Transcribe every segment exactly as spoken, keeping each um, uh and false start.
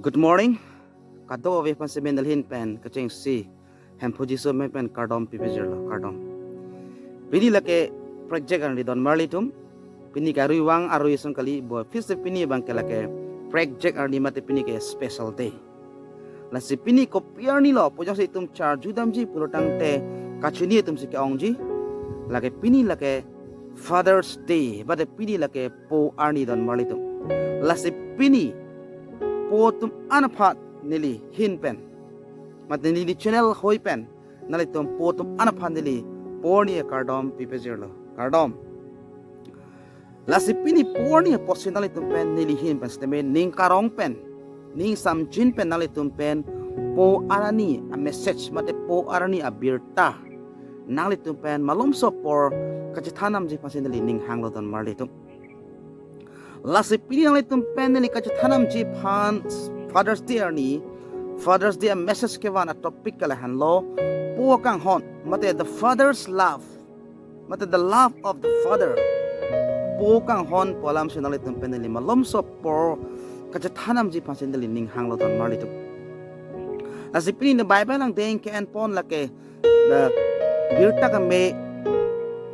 Good morning. Kadokave aphan semen dalhin pen kechengsi Hemphu Jisu amen pen kardom pipejirlo, kardom. Pini lake prekjak arni don marlitum. Pini ke arui vang arui song kali bo, phirse pini abang ke lake prekjak arni mate pini ke special day. Lasi pini kopi arni lo pu jongsi itum charju damji pulotangte kachini itum si ke-ongji. Lake pini lake Father's Day, mate pini lake po arni don marlitum. Lasi pini po atum an aphan neli ahin pen, mate neli channel hoi pen nanglitum po atum an aphan neli po arni akardom pipejirlo, kardom. Lasi pini po arni apotsi nanglitum pen neli ahin pen setame ning karong pen, ning samjin pen nanglitum pen po arni a-message mate po arni abirta nanglitum pen malomso apor kachethan damji aphansi neli ning hanglo don marlitum. Lasi pini nanglitum pen neli kachethan damji aphan Father's Day arni, Father's Day a-message kevan a-topic ke lahenlo, po akanghon, mate the father's love, mate the love of the father. Po akanghon pu alamsi nanglitum pen neli malomso apor kachethan damji aphansi neli ning hanglo don marlitum. Lasi pini ne Bible angdeng ke-enpon lake the birta keme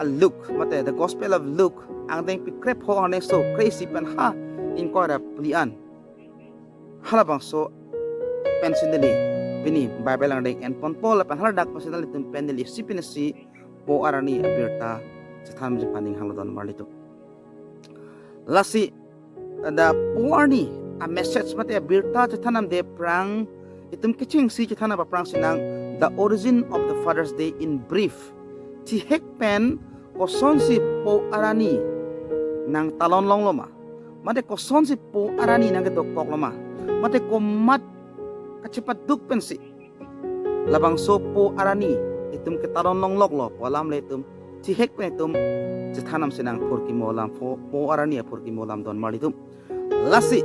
a-Luke, mate the Gospel of Luke, angdengpi krepho, angdengso kre-isi pen ha ingkoi ra phli an. Halabangso pensi neli pini Bible angdeng enponpo lapen haladak pensi nanglitum pen neli isi pensi po arni abirta chethan damji aphan ning hanglo don marlitum. Lasi the po arni a-message mate abirta chethan damde aphrang, itum kechengsi chethan dam aphrangsi nang the origin of the Father's Day in brief. Thihek pen kosonsi po arni nangtalon longlo ma, mate kosonsi po arni nangkedokoklo ma, mate komat kachepaduk pensi labangso po arni itum ketalon longloklo pu alam le itum thihek pen itum chethan damsi nang phurkimo alam, po, po arni aphurkimo alam don marlitum. Lasi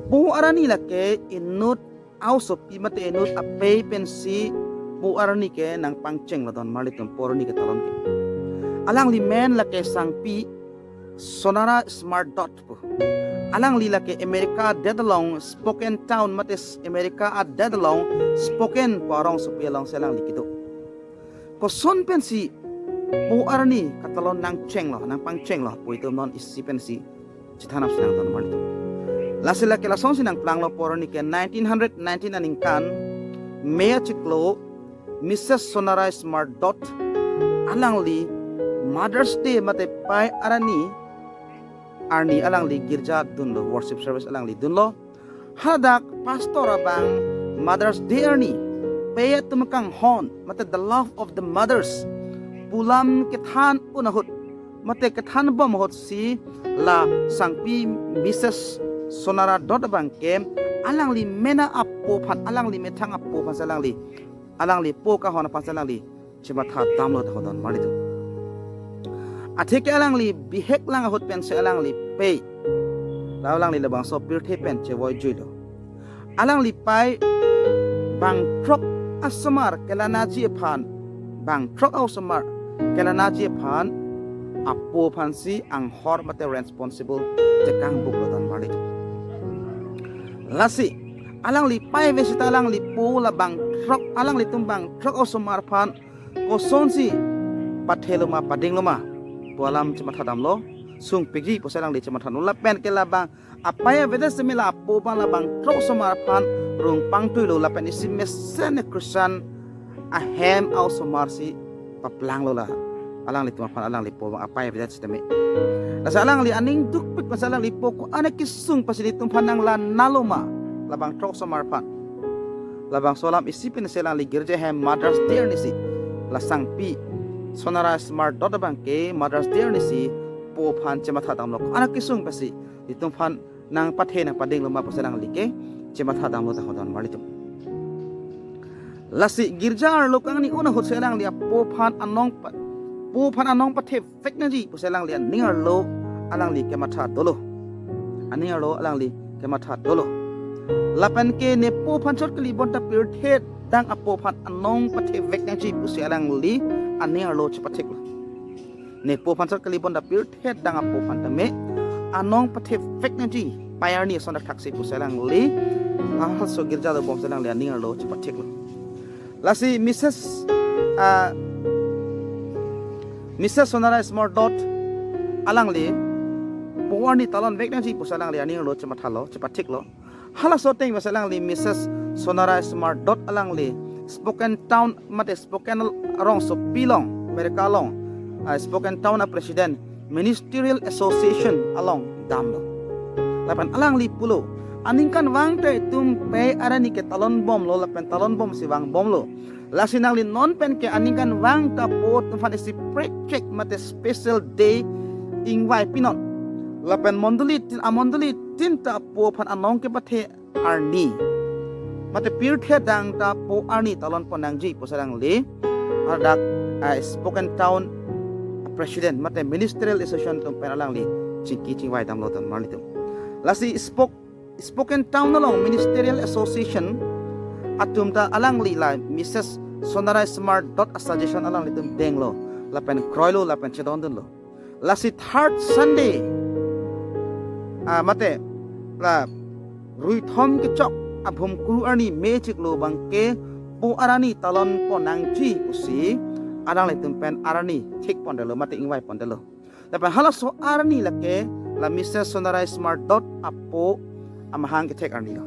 po arni lake inut a-osopi mate inut apei pensi po arni ke nangpangchenglo don marlitum, po arni ketalon ke. Alangli men lake Sangpi Sonara Smart Dodd pu. Alangli lake America adet along Spokane town mate s-, America adet along Spokane pu arongsopi alongsi alangli kedo. Koson pensi po arni katalon nangchenglo, nangpangchenglo pu itum non isi pensi chethan damsi nang don marlitum. Lasi lake lasonsi nangplanglo, po arni ke nineteen hundred nineteen aningkan May achiklo, Missus Sonara Smart Dodd, alangli Mother's Day mate pei arni arni alangli girja dunlo, worship service alangli dunlo. Hadak pastor abang Mother's Day arni, pei atum akanghon mate the love of the mothers pu alam kethan un ahut mate kethan bom ahutsi la Sangpi Missus Sonara Dodd abang ke alangli mena apo aphan, alangli methang apo aphansi alangli, alangli po akanghon aphansi alangli chematha damlo ta ho don marlitum. Atheke alangli bihek lang ahut pensi alangli pei, la alangli labangso pirthe pen chevoi juilo. Alangli pei bangthrok asomar kelanaji aphan, bangthrok a-osomar kelanaji aphan apo aphansi anghor mate responsible chekangbuklo don marlitum. Lasi alangli pei ave seta alangli po la bangthrok, alanglitum bangthrok a-osomar aphan kosonsi pathelo ma, padinglo ma pu alam chematha damlo, sungpikji pusi alangli chematha damlo. Lapen ke labang apei avedet setame la apo abang la bangthrok osomar aphan rung pangtuilo lapen isi mesen Christian ahem a-osomar si paplanglo la alanglitum aphan, alangli po abang apei avedet setame. Lasi alangli aning dukpik pensi alangli po ko-an akesung pensi nelitum aphan nanglanalo ma, la bangthrok osomar aphan. Labangso alam isi pensi alangli girja ahem Mother's Day arnisi, la Sangpi Sonara Smart Dodd abang ke Mother's Day arnisi po aphan chematha damlo, ko-an akesung pensi nelitum aphan nangpathe nangpadinglo ma pusi alangli ke chematha damlo ta ho don marlitum. Lasi girja arlo kangni un ahutsi alangli apo aphan anong pa-, po aphan anong pathe vek nangji pusi alangli aning arlo alangli kematha dolo. Aning arlo alangli kematha dolo. Lapen ke ne po aphan chot kali bonta pirthe dang apo aphan anong pathe vek nangji pusi alangli aning arlo chepatheklo. Ne po aphan chot kali bonta pirthe dang apo aphan tame anong pathe vek nangji pei arni ason thaksi pusi alangli, ah, halaso girja dobom si alangli aning arlo chepathiklo. Lasi Mrs., ah, Mrs. Sonara Smart Dot alangli po arni talon vek nangji pusi alangli aning arlo chemathalo, chepathiklo. Halaso ateng pusi alangli Mrs. Sonara Smart Dot alangli Spokane Town mate Spokane arongsopi along, America along, ah, Spokane Town a-president Ministerial Association along damlo. Lapen alangli pulo, aningkanvang ta itum pei arni ke talon bomlo, lapen talon bomsi vangbomlo. Lasi nangli non pen ke aningkanvang ta po atum aphan isi prekchek mate special day ingvai pinon. Lapen mondoli tin, amondoli tin ta po aphan anong kepathe arni mate pirthe adang ta po arni talon pon nangji pusi alangli hadak, ah, Spokane Town president mate Ministerial Association atum pen alangli chingki chingvai damlo don marlitum. Lasi Spok-, Spokane Town along Ministerial Association atum ta alangli la Mrs. Sonara Smart Dot a-suggestion alanglitum denglo, lapen kroilo, lapen chedondunlo. Lasi third Sunday, ah, mate la ruithom kechok abhumkru arni mechiklo abangke po arni talon pon nangji pusi alanglitum pen arni thik pondetlo mate ingvai pondetlo. Lapen halaso arni lake la Mrs. Sonara Smart Dot apo amahang kethek arnilo.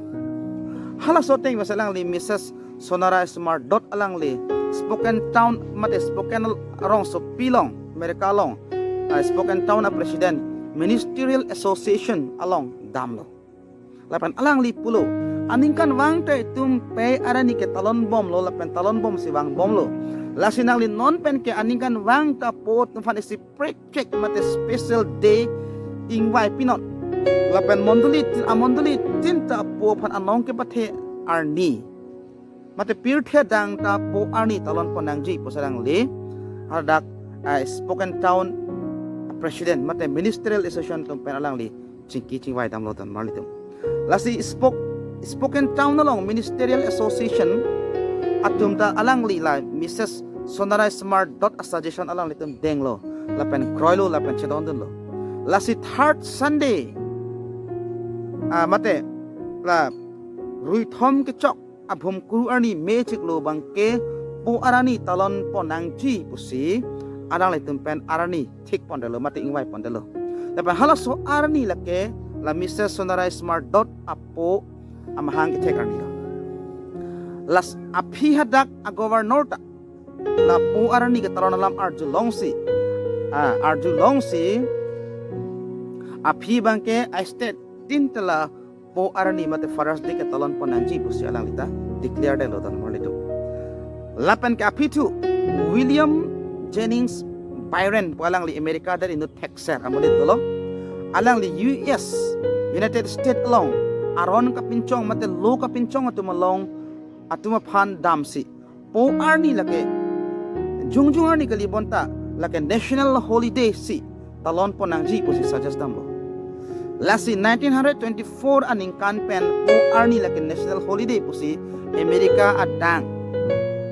Halaso ateng pusi alangli Mrs. Sonara Smart Dot alangli Spokane Town mate Spokane arongsopi along, America along, ah, Spokane Town a-president Ministerial Association along damlo. Lapen alangli pulo, aningkanvang ta itum pei arni ke talon bomlo, lapen talon bomsi vangbomlo. Lasi nangli non pen ke aningkanvang ta po atum aphan isi prekchek mate special day ingvai pinon. Lapen mondoli tin, amondoli tin ta po aphan anong kepathe arni mate pirthe adang ta po arni talon pon nangji pusi alangli hadak, ah, Spokane Town president mate Ministerial Association atum pen alangli chingki chingvai damlo don marlitum. Lasi Spok-, Spokane Town along Ministerial Association atum ta alangli la Mrs. Sonara Smart Dot a-suggestion alanglitum denglo, lapen kroilo, lapen chedondunlo. Lasi third Sunday, ah, mate la ruithom kechok abhumkru arni mechiklo abangke po arni talon pon nangji pusi alanglitum pen arni thik pondetlo mate ingvai pondetlo. Lapen halaso arni lake la Mrs. Sonara Smart Dot apo amahang kethek arnilo. Lasi aphi hadak a-governor ta la po arni ke talon alam arjulongsi, ah, arjulongsi aphi abangke a-state tin ta la po arni mate Father's Day ke talon pon nangji pusi alangli ta declare detlo don marlitum. Lapen ke aphi thu William Jennings Bryan pu alangli America adet inut thekser amonit dolo. Alangli U S, United States along aron kapinchong mate law kapinchong atum along atum aphan damsi po arni lake jongjong arni kali bonta lake national holiday si talon pon nangji pusi suggest damlo. Lasi nineteen hundred twenty-four aningkan pen po arni lake national holiday pusi America adang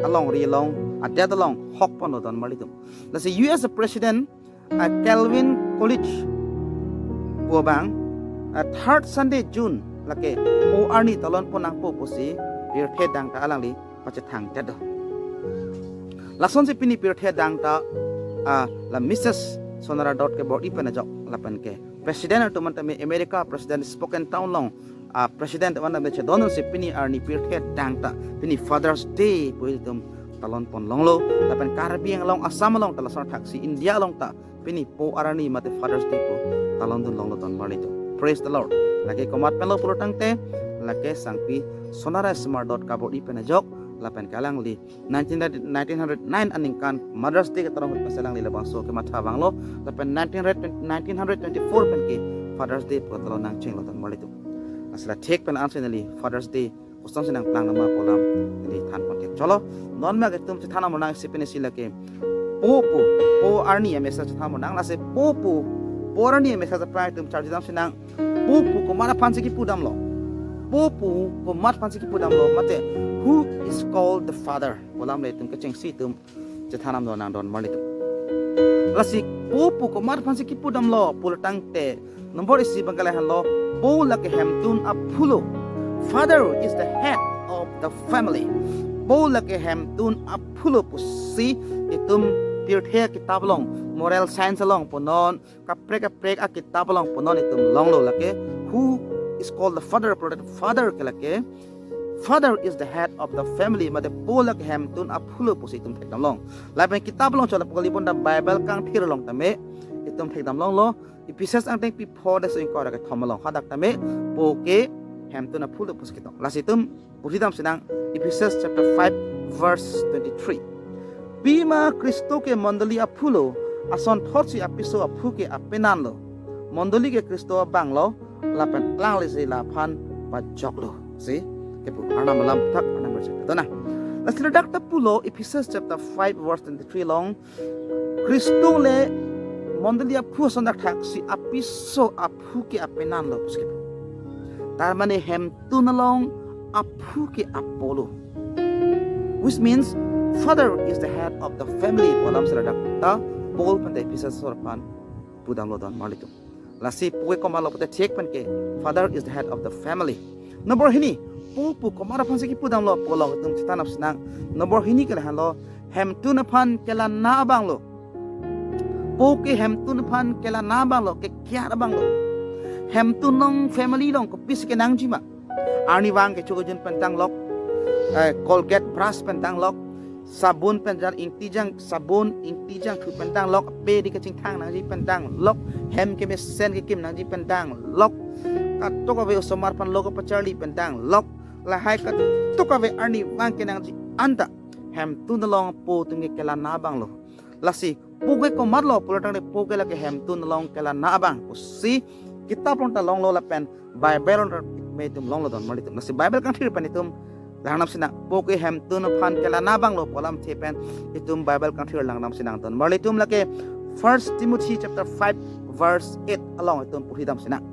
alongri along adet along hok ponlo don marlitum. Lasi U S President, ah, Calvin Coolidge pu abang, ah, third Sunday June lake po arni talon pon nangpo pusi pirthe adang ta alangli pachethang detlo. Lasonsi pini pirthe adang ta, ah, la Mrs. Sonara Dot ke bor-i pen ajok lapen ke president atum anta me America president Spokane Town along, ah, president atum anta me chedondunsi pini arni pirthe adang ta pini Father's Day pu itum talon pon longlo. Lapen Karbi Anglong, Assam along ta lason thaksi India along ta pini po arni mate Father's Day pu talon dun longlo don marlitum. Praise the Lord. Lake komat penlo pulo tangte lake sangpi Sonara Smart Dot kabor-i pen ajok lapen ke alangli nineteen, nineteen hundred nine aningkan Mother's Day ke talon ahut pensi alangli labangso kematha vanglo, lapen nineteen hundred, nineteen hundred twenty-four pen ke Father's Day pu talon nangchenglo don marlitum. Lasi la thik pen ansi neli Father's Day kosonsi nangplang nama pu alam neli than pon ke. Cholo, non ma ke itum chethan nam nang isi pen isi lake po pu, po arni a-message chethan nam nang, lasi po pu, po arni a-message aphrang itum charjudamsi nang, po pu komat aphansi kipu damlo, po pu komat aphansi kipu damlo mate who is called the Father pu alam le itum kechengsi itum chethan nam do nang don marlitum. Lasi po pu komat aphansi kipu damlo pulo tangte Number isi abang ke lahenlo, po lake hemtun aphu lo. Father is the head of the family. Po lake hemtun aphu lo pusi itum pirthe kitab along, moral science along punon, kaprek kaprek a kitab along punon itum longlo lake, who is called the father, pulote father ke lake, father is the head of the family, mate po lake hemtun aphu lo pusi itum thekdam long. Lapen kitab along chola pukali pon ta Bible kangthir along tame itum thekdam longlo. Ephesus angthengpi pho, de so ingkoi ra kethom along hadak tame po ke hemtun aphu lo pusi ketok. Lasi itum purhidam sinang, Ephesus chapter five verse twenty-three. Pima Khristo ke mondoli aphu lo, ason thotsi apiso aphu ke apenan lo. Mondoli ke Khristo abang lo, lapen alanglisi laphan pajok lo. Si, kepu Arnam alam thak Arnam berjek dona. Lasi ladak ta pulo Ephesus chapter five verse twenty-three along, Khristo le mondoli aphu ason dak thaksi apiso aphu ke apenan lo pusi kepu. Tar mane hemtun along aphu ke apo lo. Which means father is the head of the family pu alam si ladak ta Paul pen te Ephesus asor aphan pudam lo don marlitum. Lasi po ke komat lo pulote thik pen ke, father is the head of the family. Number hini, po pu komat aphan si kipudam lo pu along itum chethan nang sinang. Number hini ke lahenlo, hemtun aphan kelana abang lo. Po ke hemtun aphan kelana abang lo, kekiar abang lo. Hemtun along, family along kopisi kenangji ma? Arnivang kecho kejun pen tang lok, eh, Colgate brush pen tang lok, sabun pen jan ingtijang, sabun ingtijang thu pen tang lok, pe di kachingthang nangji pen tang lok, hem kemesen kekim nangji pen tang lok, katok ave osomar aphan lo kapacharli pen tang lok, lahai katok ave arnivang kenangji anta hemtun along po atum ke kelana abang lo. Lasi po ke komat lo pulo tangte po ke lake hemtun along kelana abang pusi kitab along ta longlo lapen Bible along ta me itum longlo don marlitum. Lasi Bible kangthir pen itum langnam sinang, po ke hemtun aphan kelana abang lo pu alamthe pen itum Bible kangthir langnam sinang don marlitum, lake First Timothy chapter five verse eight along itum purhidam sinang.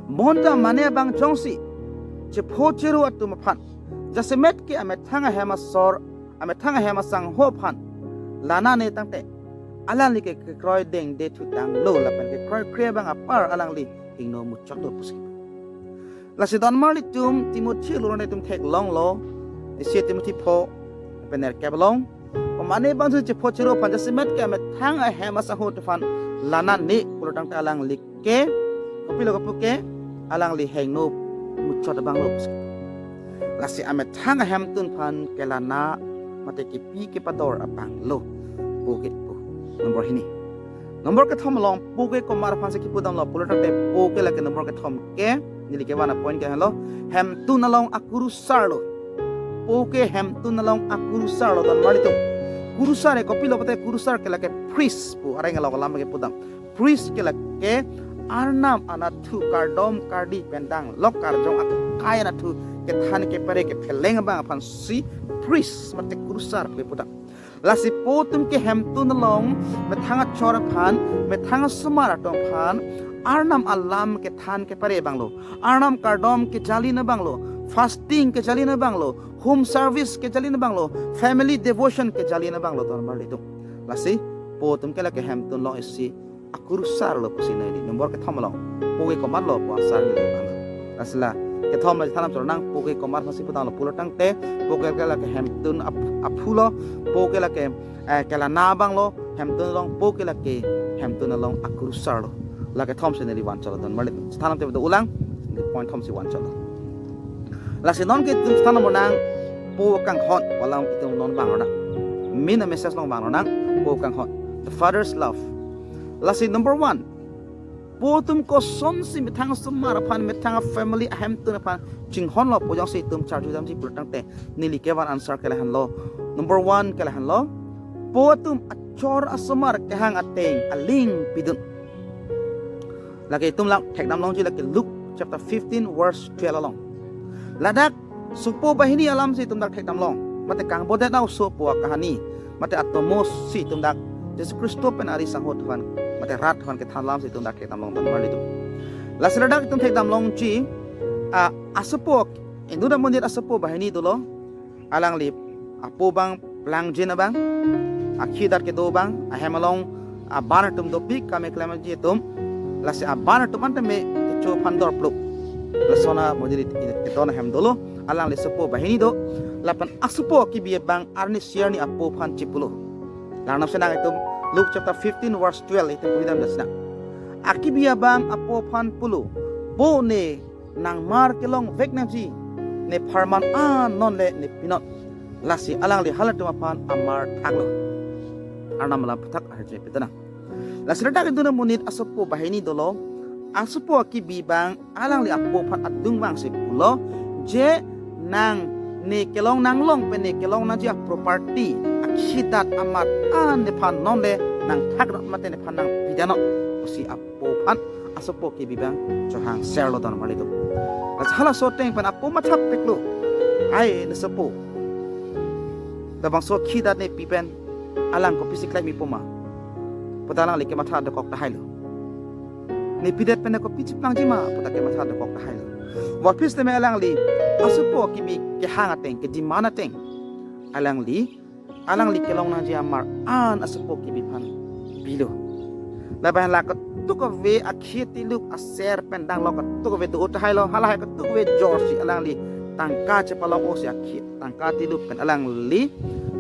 Bonta mane abang jongsi chepho cheru atum aphan, jasemet ke amethang ahem asor, amethang ahem asangho aphan lanane tangte, alangli ke kekroi dengde thutang lo lapen kekroi kre abang apar alangli hingno muchot lo pusi. Lasi don marlitum Timothy along itum theklonglo, isi Timothy pho pen nerkep along. Pamane abang jongsi chepho cheru aphan, jasemet ke amethang ahem asangho atum aphan lanane pulo tangte alangli ke, kopilo kepu ke, alangli hingno muchot abang lo pusi. Lasi amethang ahemtun aphan kelana mate kepi kepador abang lo po ke pu. Number hini. Number kethom along po ke komat aphan si kipudam lo pulo tangte po ke lake number kethom ke, neli kevan a point ke lahenlo, hemtun along akurusar lo. Po ke hemtun along akurusar lo don marlitum. Kurusar ke kopilo pulote kurusar ke lake priest pu areng along alam kipudam. Priest ke lake Arnam anatthu kardom kardi pen tang lok, karjong akai anatthu kethan kepare kepheleng abang aphan si priest mate kurusar pu kipudam. Lasi po atum ke hemtun along methang achor aphan, methang asomar atum aphan Arnam alam kethan kepare abang lo, Arnam kardom kejalin abang lo, fasting kejalin abang lo, home service kejalin abang lo, family devotion kejalin abang lo don marlitum. Lasi po atum ke lake hemtun along isi akurusar lo pusi neli number kethom along po ke komat lo pu asar neli phan. Lasi la kethom la thanam chornang, po ke komat aphan si pudam lo pulo tangte po ke lake hemtun ap- aphu lo, po ke lake, eh, kelana abang lo, hemtun along po ke lake hemtun along akurusar lo. La kethom si neli van cholo don marlitum. Thanam te do ulang, point thom si van cholo. Lasi non ke itum thanam nang po kanghon pu alam itum non vang lonang. Main message along vang lonang, po kanghon, the father's love. Lasi number one, po atum kosonsi methang asomar aphan, methang family ahemtun aphan chinghon lo pu jongsi itum charju damji pulo tangte neli kevan answer ke lahenlo. Number one ke lahenlo, po atum achor asomar kehang ateng aling pidun. Lake itum lang thekdam longji lake Luke chapter fifteen verse twelve along. Ladak sopo banghini alam si itum dak thekdam long. Mate kangbodet nau sopo akahani, mate atomo si itum dak Jisu Khristo pen ari sangho atum aphan, mate rat atum aphan kethan alam si itum dak thekdam long don marlitum. Lasi ladak itum thekdam longji, ah, asopo, inut amonit asopo banghini dolo. Alangli apo abang plangjen abang, akhi dat kedo abang, ahem along aban atum dopik, kame klemji atum. Lasi aban atum an tame kecho aphan dor pluk. Lason amonit kedo ahem dolo, alangli asopo banghini do. Lapen asopo kebi abang arnisi arni apo aphan chipulo. Langnam sinang itum Luke chapter fifteen verse twelve itum pudam dasna. Akebi abang apo aphan pulo, "Po ne nangmar kelongvek nangji, ne pharman an non le ne pinon." Lasi alangli halatum aphan amar thaklo. Arnam alam aputhak ahirje pitana. Lasi ladak itum amonit asopo banghini dolo, asopo akebi abang alangli apo aphan adung abang si pulo, je nang ne kelong nanglong pen ne kelong nangji aproperty, akhidat amat an nephan non le nangthaknon mate nephan nangpidanon pusi apo aphan asopo kebi abang chohang serlo don marli do. Lasi halaso ateng pen apo mathapiklo, "Ai ne asopo, labangso akhidat ne pi pen alang kopisi klem-ipo ma?" Puta alangli kematha dokok tahailo. "Ne pidet pen kopi chiplangji ma?" Puta kematha dokok tahailo. Vapis tame alangli asopo kebi kehang ateng, kedemand ateng, alangli, alangli kelong nangji amar an asopo kebi aphan pilo. Lapen la katuk ave akhei tiluk aser pen danglo katuk ave do tahailo, halahai katuk ave jorsi alangli tangka chepalong-o si akhei tangka tiluk pen alangli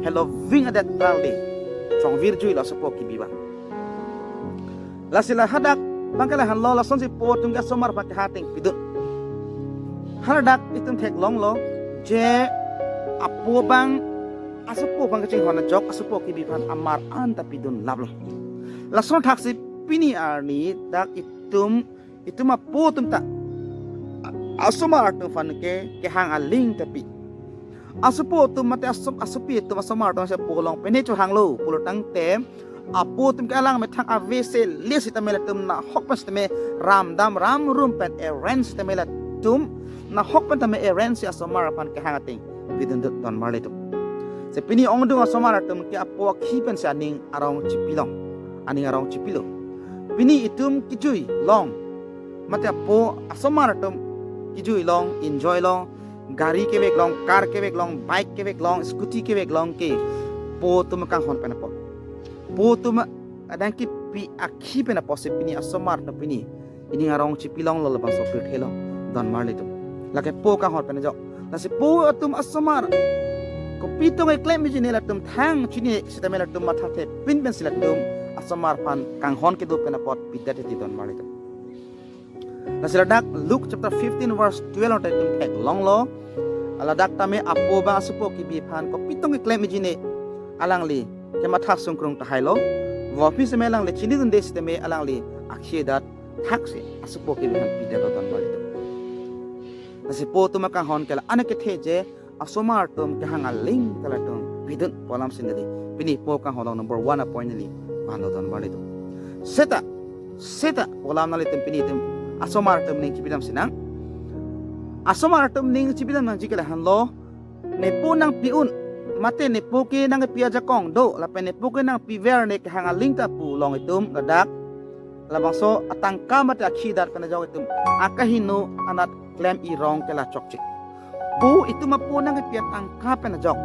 heloving adet alangli chongvir juilo asopo kebi abang. Lasi la hadak abang ke lahenlo, lasonsi po atum ke asomar aphan kehang ateng pidun. Hadak itum theklonglo je apo abang asopo abang kachinghon ajok asopo kebi aphan amar an ta pidun laplo. Lason thaksi pini arni dak itum, itum apo atum ta a-, asomar atum aphan ke kehang aling ta pi. Asopo atum mate aso-, asopi atum asomar atum si apo along pen ne chohanglo pulo tangte, apo atum ke alang methang ave se le sitame latum nahok pen sitame ramdam ramrum pen arrange sitame latum nahok pen tame arrange si asomar aphan kehang ateng pidun dut don marli do. Si pini ongdung asomar atum ke apo akhei pensi aning arong chipilong, aning arong chipilo. Pini itum kejui long, mate apo asomar atum kejui long, enjoy long, gari kevek long, car kevek long, bike kevek long, scooty kevek long ke po atum akanghon pen apot, po atum adang kepi akhei pen apotsi pini asomar atum pini ining arong chipilonglo, labangso pirthe along don marli do. Lake po kanghon pen ajok. Lasi po atum asomar kopi tong keklem-iji ne latum thang chini sitame latum mathathepin pensi latum asomar aphan kanghon kedo pen apot pidet ti don marli do. Lasi ladak Luke chapter fifteen verse twelve along ta itum theklonglo. Ladak tame apo abang asopo kebi aphan kopi tong keklem-iji ne alangli kematha sungkrung tahailo. Vapis tame alangli chinidunde sitame alangli akhei adet thaksi asopo kebi aphan pidetlo don marli do. Lasi po atum akanghon ke la-an kethe je asomar atum kehang aling ta latum pidun pu alam si neli pini po kanghon along number one apoint neli vanlo don marli do. Seta, seta pu alam nanglitum pini itum asomar atum ning chipidam sinang. Asomar atum ning chipidam nangji ke lahenlo, ne po nangpi-un mate ne po ke nangpi ajakong do lapen ne po ke nangpiver ne kehang aling ta pu along itum ladak labangso atangka mate akhei adet pen ajok itum akahingno anat klem-i rong ke la chokche. Po itum apo nangkepi atangka pen ajok,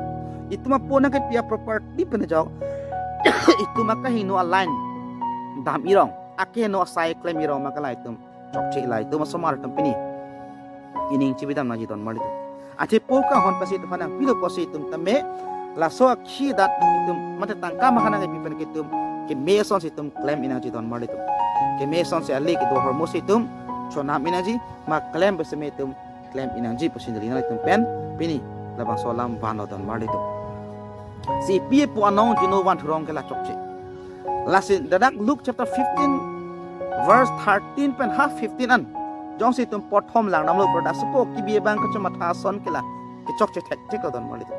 itum apo nangkepi aproperty pen ajok itum akahingno a-line dam-i rong, akahingno asai klem-i rong ma ke la itum chokche, la itum asomar atum pini ining chipidam nangji don marli do. Athe po kanghon pensi itum aphan nangpilo pusi itum tame laso akhei adet itum mate tangka maha nangkepi pen ke itum keme asonsi itum klem-i nangji don marli do. Keme asonsi ale kedo ahormu si itum chonam-i nangji, ma klem pen seme itum klem-i nangji pusi neli nanglitum pen pini labangso alam vanlo don marli do. Si pi po anong juno van thurong ke la chokche. Lasi ladak Luke chapter fifteen verse thirteen pen ha fifteen an jongsi itum pothom langdamlo, ladak asopo kebi abang kachomatha ason ke la kechokche thekthek lo don marli do.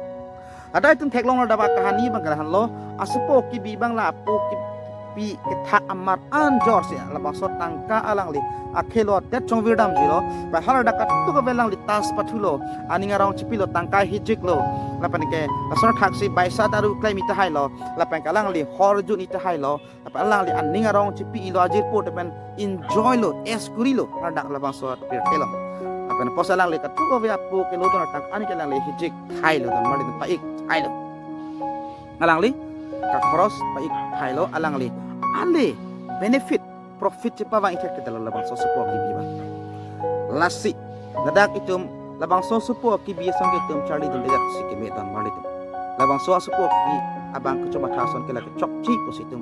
Ladak itum theklonglo ladak akahani abang ke lahenlo, asopo kebi abang la apo kepi kethak amar an jorsi labangso tangka alangli akhei lo adet chongvir damjuilo. Bai haladak katuk ave alangli tas pathulo, aning arong chipilo, tangka hijiklo, lapen ke lason thaksi baisa daru klem-i tahailo, lapen ke alangli hor jun-i tahailo, lapen alangli aning arong chipi-ilo, ajirpo te pen enjoy lo, eskuri lo, ladak labangso pirthe along. Lapen apotsi alangli katuk ave apo kelodun atangka an ke alangli hijik thailo don marli do, pa-ik thailo. Alangli kakhoros pa-ik thailo, alangli ale benefit profit chepavang ithek kedalo labangso asopo akibi abang. Lasi ladak itum labangso asopo akibi asong ke itum charlidun dejat si keme don marli itum. Labangso asopo akibi abang kecho matha ason ke lake chokche pusi itum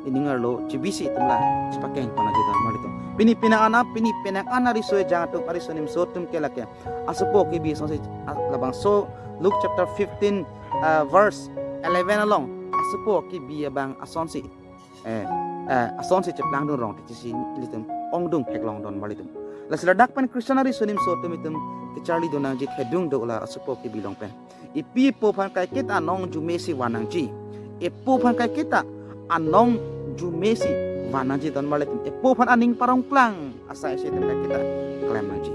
ining arlo chibisi itum la chepakeng pon nangji don marli itum. Pini penang an, pini penang an ariso ejang atum, ariso nimso atum ke lake asopo akibi asonsi, ah, labangso Luke chapter fifteen, ah, verse eleven along asopo akibi abang asonsi, eh, eh, asonsi cheplangdun rong titi si ilitum ongdung theklong don marli itum. Lasi ladak pen Christian ariso nimso atum itum kecharlidun nangji thedung do la asopo akibi along pen. Epi epo aphan kaiketa anong arjume si van nangji. Epo aphan kaiketa anong arjume si van nangji don marli itum. Epo aphan aning parongplang asai si itum kaiketa klem nangji.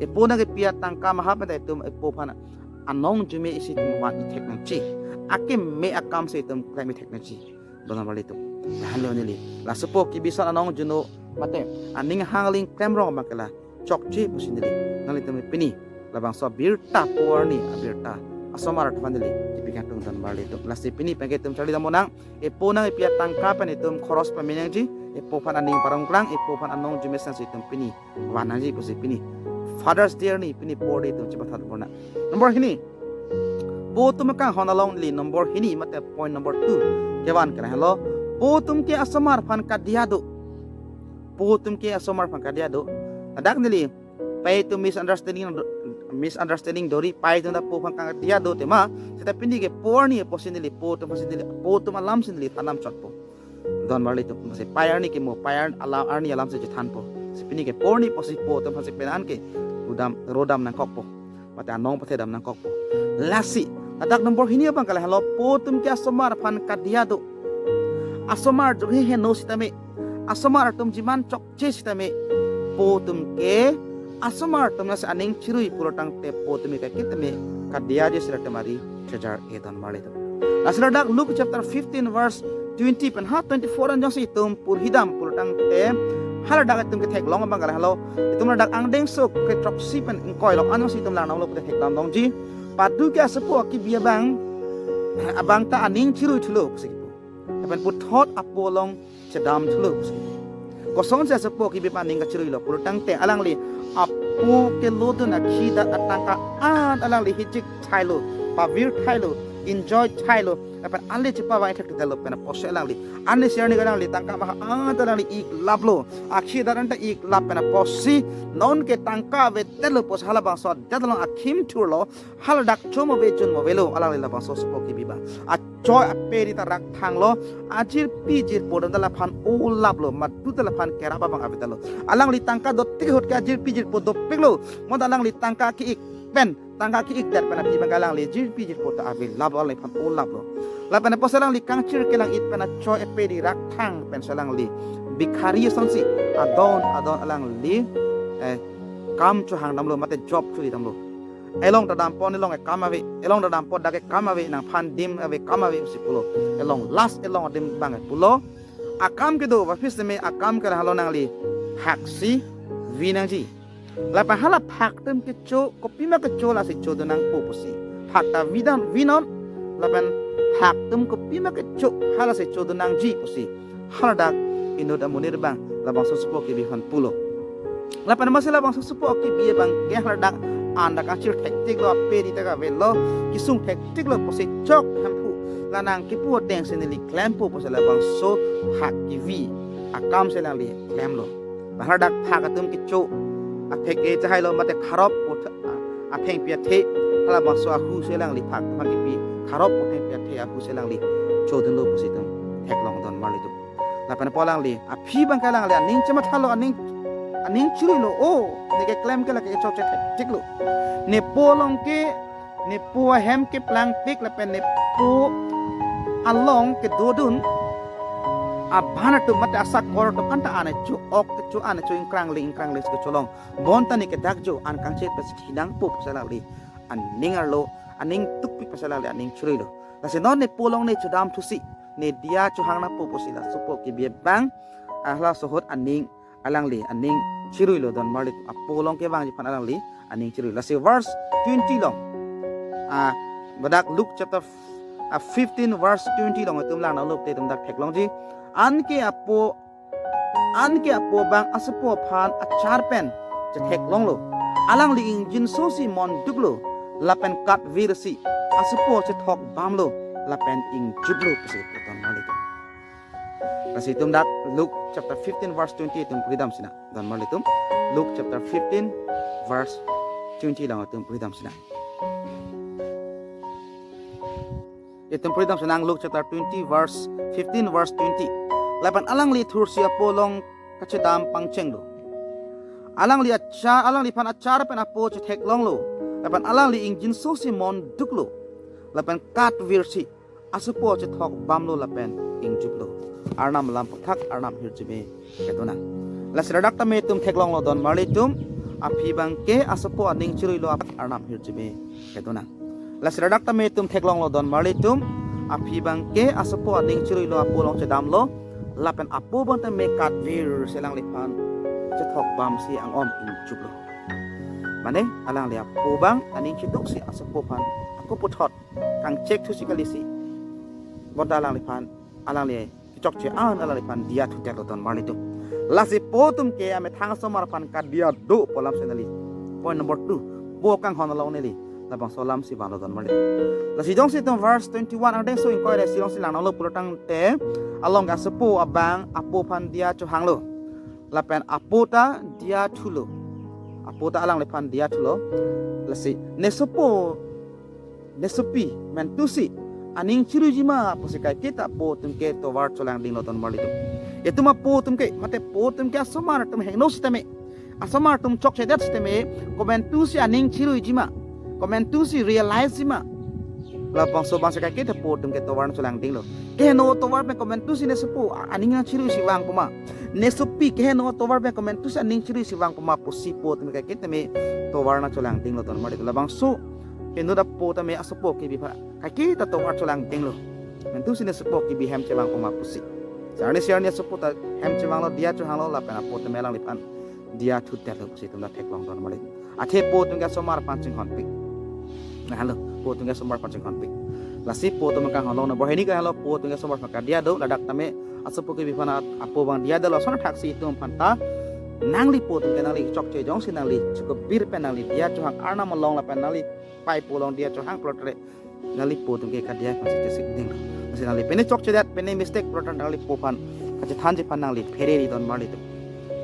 Epo nangkepi atangka mahap ta itum epo aphan anong arjume si itum van ithek nangji. Akeme akam si itum klem ithek nangji don marli itum. Lahenlo neli, la asopo akibi ason anong arjuno mate aning hangling klem rong abang ke la chokche pusi neli nanglitum pini labangso abirta po arni abirta asomar aphan neli kepikangtung don marli itum. Lasi pini pen ke itum charli dam nang, epo nangkepi atangka pen itum khoros pame nangji. Epo aphan aning parongplang, epo aphan anong arjume si itum pini van nangji pusi pini Father's Day arni, pini po arni itum chepathat pon nang. Number hini, po atum akanghon along neli number hini mate point number two kevan ke lahenlo, po atum ke asomar aphan kadia do. Po atum ke asomar aphan kadia do. Ladak neli pei atum misunderstanding, misunderstanding dori, pei atum ta po aphan kadia do tema. Seta pini ke po arni apotsi neli po atum aphansi neli, po atum alamsi neli than damchotpo don marli itum. Masi pei arni ke mo, pei ar-, ala arni alamsi chethanpo. Si pini ke po arni apotsi po atum aphansi penang an ke rodam, rodam nangkokpo mate anong pathedam nangkokpo. Lasi ladak number hini abang ke lahenlo, po atum ke asomar aphan kadia do. Asomar atum he heno sitame, asomar atum jiman chokche sitame, po atum ke asomar atum lasi aning chirui pulo tangte po atum ke kitame kadiaji sila temari chejar e don marli itum. Lasi ladak Luke chapter fifteen verse twenty pen ha twenty-four an jongsi itum purhidam pulo tangte, haladak itum ketheklong abang ke lahenlo, itum ladak angdengso kethroksi pen ingkoi along an jongsi itum langdamlo pute thekdam longji. Padu ke asopo akibi abang, abang ta aning chirui thulo pusi kipu. Lapen puthot apo along chedam thulo pusi kipu. Kosonsi asopo akibi aphan aning kachiruilo pulo tangte, alangli apo kelodun akhidat atangka an alangli hijik thailo, pavir thailo, enjoy thailo. Lapen ale chepavang ithek detlo pen apotsi alangli, ale si arni alangli tangka maha an alangli iklaplo, akhidat an ta iklap pen apotsi, non ke tangka avedetlo pusi halabangso adet along akhim thurlo. Haladak chom ave chun mo avelo, alangli labangso asopo akibi abang achoi aperi ta rakthanglo. Ajirpi jirpo dam ta laphan olaplo, madu ta laphan kerap abang avedetlo. Alangli tangka dotik ahut ke ajirpi jirpo dopiklo. Mo ta alangli tangka ke-ik pen, tangka ke-ik det pen aphi abang ke alangli jirpi jirpo ta avelaplo, alangliphan olaplo. Lapen apotsi alangli kangchir kelang-it pen achoi aperi rakthang pensi alangli bikhari asonsi adon adon alangli, eh, kam chohang damlo mate job chori damlo. Elong ta dampo, elong ke kam ave, elong ta dampo, dak ke kam ave, nangphan dim ave, kam ave pusi pulo. Elong last elong adim abang ke pulo, akam kedo aphi sitame akam ke lahenlo, nangli phaksi vi nangji. Lapen hala phak atum kecho, kopima kecho lasi chodun nangpo pusi. Phak ta vi dam, vi non, lapen phak atum kopima kecho halasi chodun nangji pusi haladak inut amonit abang labangso asopo akibi aphan pulo. Lapen masi labangso asopo akibi abang ke haladak an ta kangchir thektiklo, aperi ta kavelo, kesung thektiklo pusi chok hemphu, la nangkipu atengsi neli klempo pusi labangso phak kevi akamsi alangli klemlo. Lapen haladak phak atum kecho athek ke chahailo mate kharop pu th-, athengpi athe, halabangso ahusi alangli phak atum kepi, kharop pu athengpi athe ahusi alangli chodunlo pusi itum theklong don marli itum. Lapen apo alangli aphi abang ke alangli aning chemathalo, aning, aning chiruilo, o, neke klem ke lake chokche thektiklo. Nepo along ke, nepo ahem keplangpik lapen nepo along kedodun abhan atum mate asakor atum an ta an kecho, ok kecho, an kecho, ingkrangli ingkrangli si kecholong. Bonta ne kedakjo an kangchir pensi thi nangpo pusi alangli aning arlo, aning tukpik pensi alangli aning chiruilo. Lasi non nepo along ne chodam thusi, ne dia chohang nangpo pusi la asopo kebi abang, ah, laso ahut aning alangli aning chiruilo don marli itum. Apo along kevangji aphan alangli aning chiruilo. Lasi verse twenty along, ah, ladak Luke chapter, ah, fifteen verse twenty along itum lang nanglo te itum dak theklongji. Anke apo Anke apo abang asopo aphan achar pen chetheklonglo. Alangli ingjinsosi monduklo, lapen katvirsi asopo chethok bamlo, lapen ingjutlo pusi pu don marlitum. Lasi itum dak Luke chapter fifteen verse twenty itum pridam sinang don marlitum. Luke chapter fifteen verse twenty along itum pridam sinang. Itum pridam sinang Luke chapter twenty verse fifteen verse twenty. Lapen alangli thursi apo along kachedam pangchenglo. Alangli achar, alangliphan achar pen apo chetheklonglo. Lapen alangli ingjinsosi monduklo. Lapen katvirsi asopo chethok bamlo lapen ingjutlo. Arnam alam aphuthak Arnam ahirjume kedonang. Lasi ladak tame itum theklonglo don marlitum, aphi abangke asopo aning chiruilo aphuthak Arnam ahirjume kedonang. Lasi ladak tame itum theklonglo don marlitum, aphi abangke asopo aning chiruilo apo along chedamlo, lapen apo abang tame katvirsi alangliphan chethok bamsi angom ingjutlo. Mane alangli apo abang aning chiduksi asopo aphan ako puthot kangchek thusi kalisi, bonta alangliphan, alangli kechokche an alangliphan diya thudet lo don marlitum. Lasi po atumke amethang asomar aphan kadiya do pu alam si nangli. Point number two, po kanghon along neli labangso alam si vanglo don marlitum. Lasi jongsi itum verse twenty-one angdengso ingkoi ra isi along si langnanglo pulo tangte, along asopo abang apo aphan diya chohanglo. Lapen apo ta diya thulo. Apo ta alangliphan diya thulo. Lasi ne sopo, ne sopi, mentusi aning chiruiji ma pusi kaiketa po atumke tovar cholangdinglo don marlitum. Itum apo atumke, mate po atumke asomar atum heno sitame, asomar atum chokchedet sitame, komentusi aning chiruiji ma, komentusi realize ji ma. Labangso abang si kaiketa po atumke tovar cholangdinglo. Keheno atovar pen komentusi ne sopo a-, aning nangchiruisi vangpo ma, ne sopi keheno atovar pen komentusi aning chiruisi vangpo ma pusi po atumke kaiketa tame tovar nangcholangdinglo don marlitum. Labangso inut apo tame asopo kebi aphan kaiketa tovar cholangdinglo. Mentusi ne sopo kebi hem chevangpo ma pusi. Sarni sarni asopo ta hem chevanglo, diya chohanglo, lapen apo tame alangliphan diya thudetlo pusi itum ta theklong don marlitum. Athe po atumke asomar aphan chinghonpik. Nahalo, po atumke asomar aphan chinghonpik. Lasi po atum kanghon along number hini kahalo, po atumke asomar aphan kadiya do, ladak tame asopo kebi aphan apo abang diyadetlo, lason thaksi itum aphan ta nangli po atumke nangli chokche jongsi nangli chukubir pen nangli diya chohang Arnam along lapen nangli paipo along diya chohang pulote nangli po atumke kadiya aphansi chesikdinglo. Lasi nangli pine chokchedet, pine mistake pulote nangli po aphan kachethanji aphan nangli phereri don marlitum.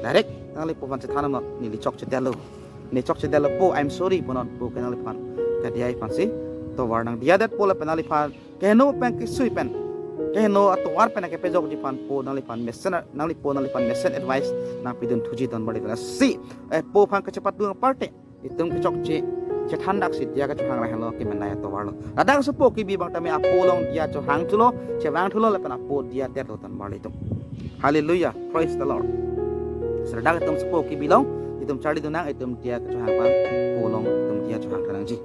Direct nangli po aphan chethan non, neli chokchedetlo, ne chokchedetlo po, I'm sorry pu non, po ke nangliphan kadiya aphansi tovar nangdiyadetpo lapen nangliphan keheno pen kesui pen, keheno atovar pen kepejokji aphan po nangliphan mesen, nangli po nangliphan mesen advice nangpidun thuji don marlitum. Lasi, eh, po aphan kachepatdun aparte itum kechokche chethan daksi diya kachohang lahelo kemenei atovarlo. Ladak asopo kebi abang tame apo along diya chohang thulo, chevang thulo lapen apo diyadetlo don marlitum. Hallelujah, praise the Lord. Seradak itum asopo kebi along itum charlidun nang, itum diya kachohang abang po along itum diya chohang thanangji.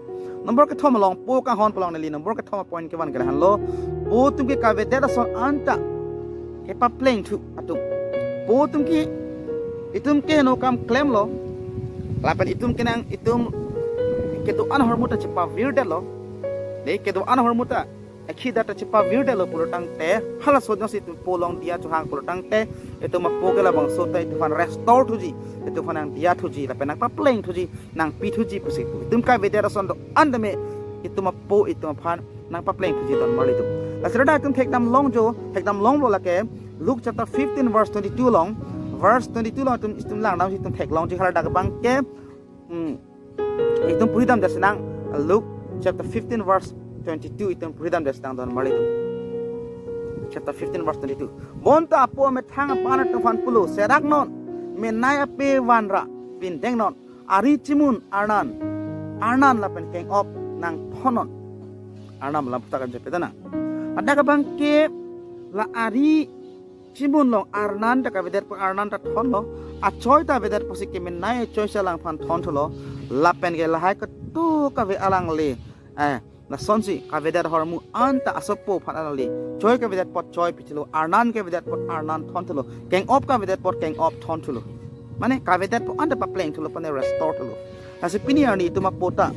Number kethom along, po kanghon pu along neli number kethom apoint kevan ke lahenlo, po atumke kavedet ason anta kepapleng thu atum. Po atumke, itum keheno akam klemlo, lapen itum kenang, itum kedo-an ahormu ta chepavirdetlo. Ne kedo-an ahormu ta, ekhi data chepavirdetlo pulo tangte, halaso jongsi itum po along diya chohang pulo tangte, itum apo ke labangso ta itum aphan restore thuji, itum aphan nangdiya thuji, lapen nangpapleng thuji, nangpi thuji pusi pu. Itum kavedet ason do-an tame itum apo itum aphan nangpapleng thuji don marlitum. Lasi ladak itum thekdam longjo, thekdam longlo lake Luke chapter fifteen verse twenty-two along, verse twenty-two along itum, itum langdamsi itum theklongji, haladak abangke, hmm, itum puridamdet sinang, Luke chapter fifteen verse twenty-two itum puridamdet sinang don marlitum. Chapter fifteen verse twenty-two. Bonta apo amethang aban atum aphan pulo, serak non, menei ape vanra pindeng non, ari chimun arnan, arnan lapen keng-op nangthon non. Arnam alam aphuthak anjepedana. Ladak abangke la ari chimun along arnan ta kavedet pu arnan ta thonlo, achoi ta avedetpo si kemenei achoisi alangphan thon thulo, lapen ke lahai kedo kave alangli, eh, lasonsi kavedet ahormu anta asopo aphan alangli choi kavedet apot choi pithulo, arnan kavedet apot arnan thon thulo, keng-op kavedet apot keng-op thon thulo. Mane kavedet apot anta papleng thulo, pane restore thulo. Lasi pini arni itum apo ta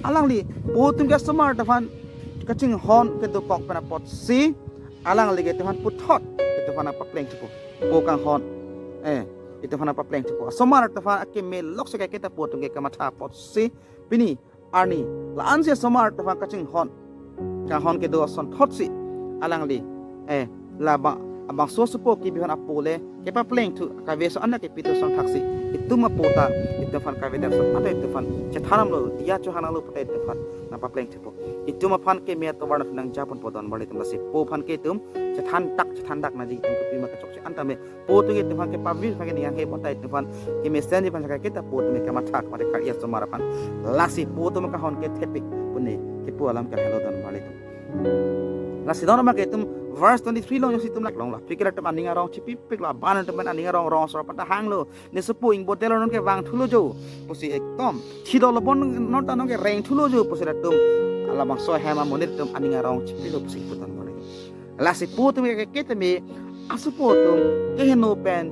alangli po atumke asomar ta aphan kachinghon kedokok pen apotsi alangli ke itum aphan puthot itum aphan nangpapleng thupo. Po kanghon, Eh, itum aphan papleng thupo. Asomar atum aphan akeme lok si kaike ta po atum ke kamatha apotsi pini arni la-ansi asomar atum aphan kachinghon, kanghon kedo asonthotsi alangli, eh, labang abangso asopo kebi aphan apo le kepapleng thu, kave ason an kepi thu ason thaksi itum apo ta itum aphan kave dan ason ata itum aphan chethan damlo, diya chohang damlo pute itum aphan nangpapleng thupo. Itum aphan keme atovar nangjaponpo don marli atum, lasi po aphan ke itum chethan dak chethan dak nangji, itum kopima kechokche an tame po atum ke itum aphan kepavir aphan ke ning hanghe, bonta itum aphan kemesenji aphan saka kita po atum ke kamatha kamatha kar-i asomar aphan. Lasi po atum kanghon ke thepik pune kipu alam ke helo don marli atum. Lasi don ma ke itum verse twenty-three along jongsi itum lak long la, aphi ke latum aning arong chipipik lo, aban atum aning arong rong asor aphan ta hanglo, ne sopo ingbodelo, non ke vangthulo jo pusi, ekdom thidolo bon, non ta non ke rengthulo jo pusi latum labangso ahem amonit atum aning arong chipilo pusi kipu don marli. Lasi po atum ke kaike tame asopo atum keheno pen,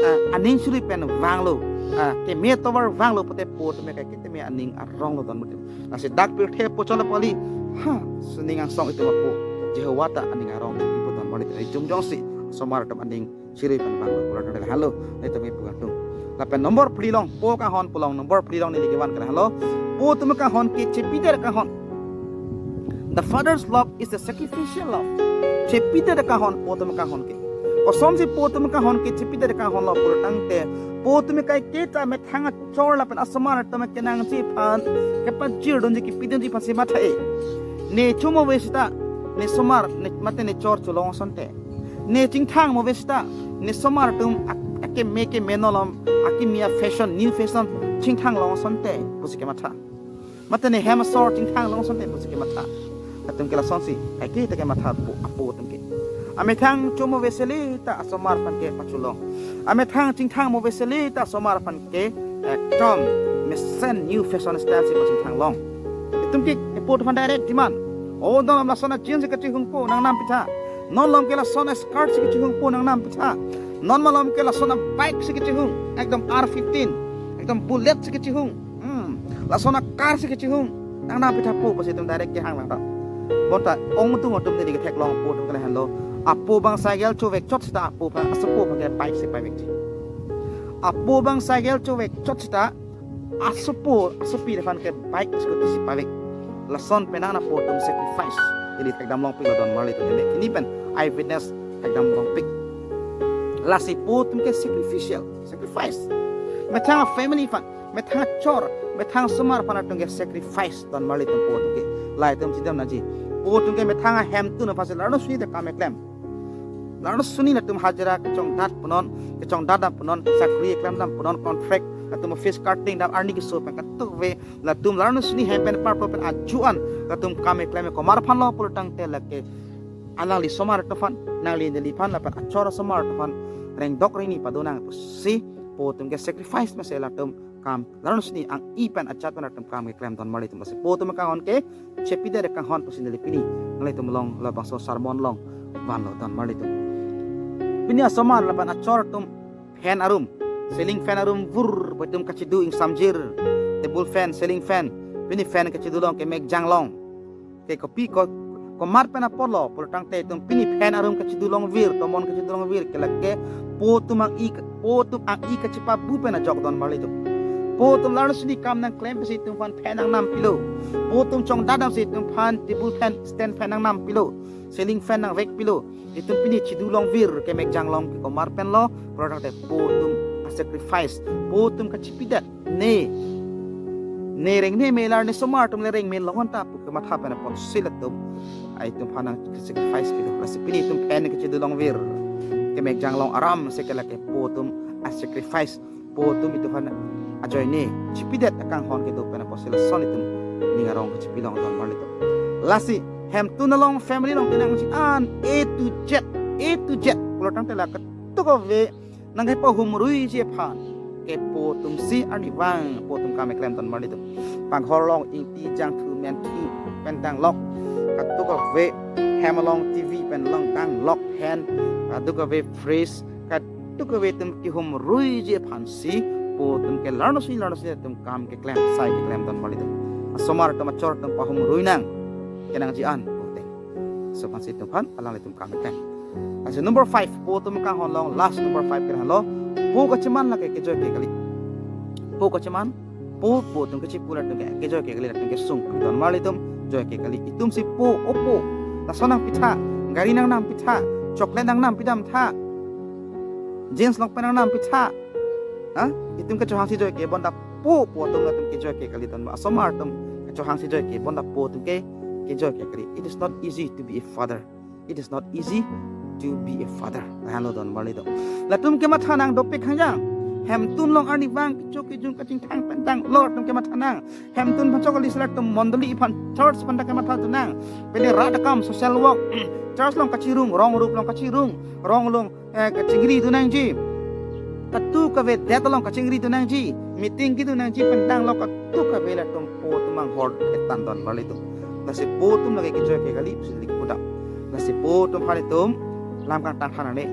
ah, aning chirui pen vanglo, ah, keme atovar vanglo pute po atum ke kaike tame aning aronglo don marli atum. Lasi dak pirthe po cholo pali, ha, sining angsong itum apo Jehovah ta aning arong chipipo don marli atum. Itum jongsi asomar atum aning chirui pen vanglo pulo tangte halo, nelitum ipu atum. Lapen number phli along, po kanghon pu along number phli along neli kevan ke halo, po atum kanghon ke chepidet kanghon. The father's love is a sacrificial love. Chepidet kanghon po atum kanghon ke. Kosonsi po atum kanghon ke chepidet kanghon lo pulo tangte, po atum kaike ta methang achor lapen asomar atum kenangji aphan, kepajir dunji, kepidunji aphansi matha-e. Ne chomo ave seta ne somar, ne mate ne chor cholong asonte. Ne chingthang mo ave seta ne somar atum ak-, akeme keme, non malom akimi a-fashion, new fashion chingthang long asonte pusi kematha. Mate ne hem asor chingthang long asonte pusi kematha. Atum ke lasonsi kaike ta kematha apo, apo atum ke. Amethang chomo ave seta asomar aphan ke pacholong. Amethang chingthang mo ave seta asomar aphan ke ekdom mesen new fashion style si pachingthang long. Itum ke po atum aphan direct demand. O, non malom lason a-jeans si kachihungpo, nangnam pitha. Non malom ke lason a-skirt si kachihungpo, nangnam pitha. Non malom ke lason a-bike si kachihung, ekdom R fifteen, ekdom Bullet si kachihung. Hmm. Lason a-car si kachihung, nangnam pitha po pusi itum direct kehang lang ta. Bonta ongdung atum neli ketheklong po atum ke lahenlo. Apo abang cycle chovek chot seta apo aphan, asopo aphan ke bike si pavekji. Apo abang cycle chovek chot seta asopo, asopi aphan ke bike, scooty si pavek. Lason penang apo atum sacrifice. Neli thekdam longpik lo don marli atum, neli kini pen eyewitness thekdam longpik. Lasi po atum ke sacrificial, sacrifice. Methang a-family aphan, methang achor, methang asomar aphan atum ke sacrifice don marli atum po atum ke. La itum chedam nangji. Po atum ke methang ahemtun aphansi la arnosuni ta kam keklem. La arnosuni latum hajira kechongdat punon, kechongdat dam punon, sakri keklem dam punon, contract, latum office cutting dam, arni keso pen katuk ave, latum la arnosuni hem pen parpo pen ajuan latum kam keklem, komat aphan lo pulo tangte lake alangli asomar atum aphan, nangli neliphan lapen achor asomar atum aphan rengdok rengni pado nang pusi po atum ke sacrifice mesen latum kam, la arnosuni ang-i pen ajat pen atum kam keklem don marli atum. Lasi po atum kanghon ke chepidet kanghon pusi neli pini nanglitum along labangso sermon along vanlo don marli atum. Pini asomar lapen achor atum fan arum, ceiling fan arum vur pu itum kachedu ingsamjir, table fan, ceiling fan, pini fan kachedu long kemekjang long. Ke kopi ko, komat pen apotlo pulo tangte itum pini fan arum kachedu longvir, tomon kachedu longvir ke lake po atum ang-i, po atum ang-i kachepabu pen ajok don marli atum. Po atum la arnosuni kam nangklem pusi itum aphan fan nangnam pilo. Po atum chongdat damsi itum aphan table fan, stand fan nangnam pilo, ceiling fan nangvek pilo. Itum pini chedu longvir kemekjang long ke komat pen lo pulo tangte po atum a-sacrifice, po atum kachepidet. Ne, ne reng ne me, la arni asomar atum le reng me longon ta pu kematha pen apotsi latum, ai itum aphan nang sacrifice kedo. Lasi pini itum fan kachedu longvir, kemekjang long aram si ke lake po atum a-sacrifice, po atum itum aphan ajoine chepidet akanghon kedo pen apotsi lason itum ning arong kachepi long don marli atum. Lasi hemtun along, family along kenangji an A to Z, A to Z pulo tangte la katuk ave nangkepahumruiji aphan ke po atumsi arnivang po atum kam keklem don marli atum. Panghor along ingti jangthu menthu pen danglok, katuk ave hem along T V pen long danglok, fan, katuk ave fridge, katuk ave itum kehumruiji aphansi po atum ke la arnosuni la arnosuni atum kam keklem, sai keklem don marli atum. Asomar atum achor atum pahumrui nang kenangji an pute. Laso aphansi itum aphan alanglitum kam keklem. Lasi number five, po atum kanghon along last number five ke lahenlo, po kacheman lake kejoike kali. Po kacheman, po po atum kachipu atum ke kejoike kali, atum kesung don marli atum, joike kali. Itum si po, o po, laso nangpitha, gari nangnam pitha, chocolate nangnam pidam tha, jeans long pant nangnam pitha, ha? Itum kechohang si joike, bonta po po atum latum kejoike kali don, asomar atum kechohang si joike, bonta po atum ke kejoike kali. It is not easy to be a father. It is not easy to be a father. Lahenlo don marli atum. Latum kematha nang dopik hangjang. Hemtun along arnivang kecho kejun kachingthang pen tanglo latum kematha nang. Hemtun aphan chokali si latum mondoli aphan, church aphan ta kematha dun nang. Pele rat akam, social work, church along kachirung, rong rup along kachirung, rong along, eh, kachingri dun nangji. Katu kavedet along kachingri dun nangji. Meeting kedun nangji pen tanglo, katu kave latum po atum anghor etan don marli atum. Lasi po atum lake kejoike kali pusi neli kepudam. Lasi po atum aphan itum lam kangtang than nangne,